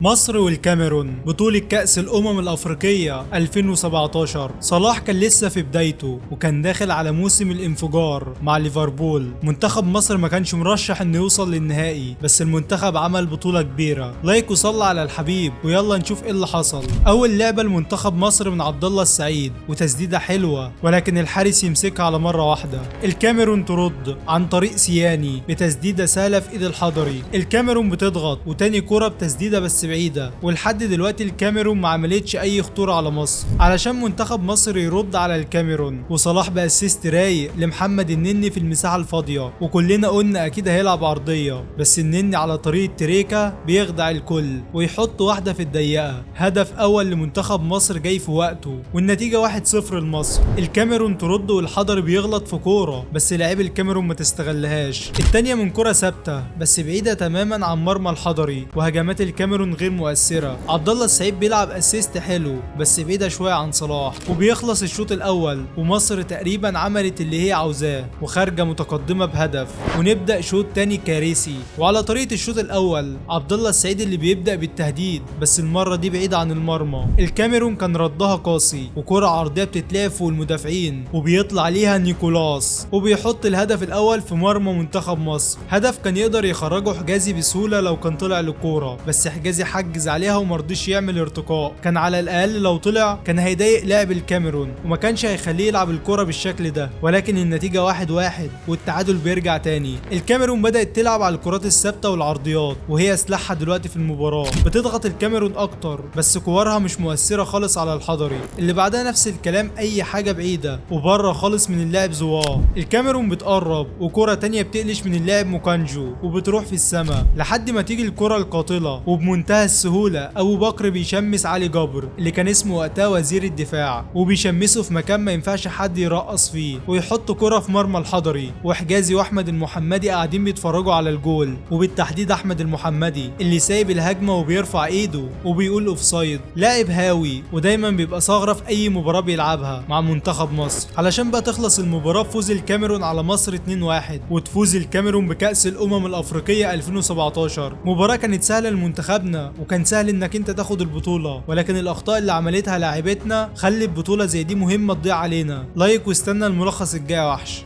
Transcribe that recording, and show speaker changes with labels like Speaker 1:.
Speaker 1: مصر والكاميرون بطولة كأس الأمم الأفريقية 2017. صلاح كان لسه في بدايته وكان داخل على موسم الانفجار مع ليفربول. منتخب مصر ما كانش مرشح انه يوصل للنهائي، بس المنتخب عمل بطولة كبيرة. like وصلى على الحبيب ويلا نشوف ايه اللي حصل. اول لعبة لمنتخب مصر من عبد الله السعيد وتسديدة حلوة، ولكن الحارس يمسكها على مرة واحدة. الكاميرون ترد عن طريق سياني بتسديدة سهلة في ايد الحضري. الكاميرون بتضغط وتاني كرة بتسديدة بس بعيدة، ولحد دلوقتي الكاميرون ما عملتش اي خطورة على مصر علشان منتخب مصر يرد على الكاميرون. وصلاح ب assist رايق لمحمد النني في المساحة الفاضية، وكلنا قلنا اكيد هيلعب عرضية، بس النني على طريقة تريكا بيخدع الكل ويحط واحدة في الضيقة. هدف اول لمنتخب مصر جاي في وقته، والنتيجة 1-0 لمصر. الكاميرون ترد والحضري بيغلط في كورة، بس لاعب الكاميرون ما تستغلهاش. التانية من كرة ثابتة بس بعيدة تماما عن مرمى الحضري، وهجمات الكاميرون غير مؤثرة. عبد الله السعيد بيلعب assist حلو بس بعيدة شوية عن صلاح. وبيخلص الشوط الاول ومصر تقريبا عملت اللي هي عاوزاه وخارجة متقدمة بهدف. ونبدأ شوط تاني كارثي، وعلى طريقة الشوط الاول عبد الله السعيد اللي بيبدأ بالتهديد، بس المرة دي بعيدة عن المرمى. الكاميرون كان ردها قاسي، وكرة عرضية بتتلعب فوق المدافعين وبيطلع ليها نيكولاس وبيحط الهدف الاول في مرمى منتخب مصر. هدف كان يقدر يخرجه حجازي بسهولة لو كان طلع للكورة، بس حجازي حجز عليها ومرضيش يعمل ارتقاء. كان على الاقل لو طلع كان هيضايق لاعب الكاميرون وما كانش هيخليه يلعب الكرة بالشكل ده. ولكن النتيجة 1-1 والتعادل بيرجع تاني. الكاميرون بدأت تلعب على الكرات الثابتة والعرضيات، وهي سلاحها دلوقتي في المباراة. بتضغط الكاميرون اكتر بس كورها مش مؤثرة خالص على الحضري. اللي بعدها نفس الكلام، اي حاجة بعيدة وبره خالص من اللاعب زواه. الكاميرون بتقرب وكرة تانية بتقلش من اللاعب موكانجو وبتروح في السماء لحد ما تيجي الكرة القاتلة، وبمنتهى السهولة ابو بكر بيشمس علي جبر اللي كان اسمه وقتها وزير الدفاع، وبيشمسه في مكان ما ينفعش حد يرقص فيه، ويحط كرة في مرمى الحضري. وحجازي واحمد المحمدي قاعدين بيتفرجوا على الجول، وبالتحديد احمد المحمدي اللي سايب الهجمة وبيرفع ايده وبيقول offside. لاعب هاوي ودايما بيبقى ثغرة في اي مباراة بيلعبها مع منتخب مصر. علشان بقى تخلص المباراة بفوز الكاميرون على مصر 2-1، وتفوز الكاميرون بكأس الامم الافريقية 2017. مباراة كانت سهلة لمنتخبنا وكان سهل انك انت تاخد البطولة، ولكن الاخطاء اللي عملتها لاعبتنا خلت بطولة زي دي مهمة تضيع علينا. like واستنى الملخص الجاي يا وحش.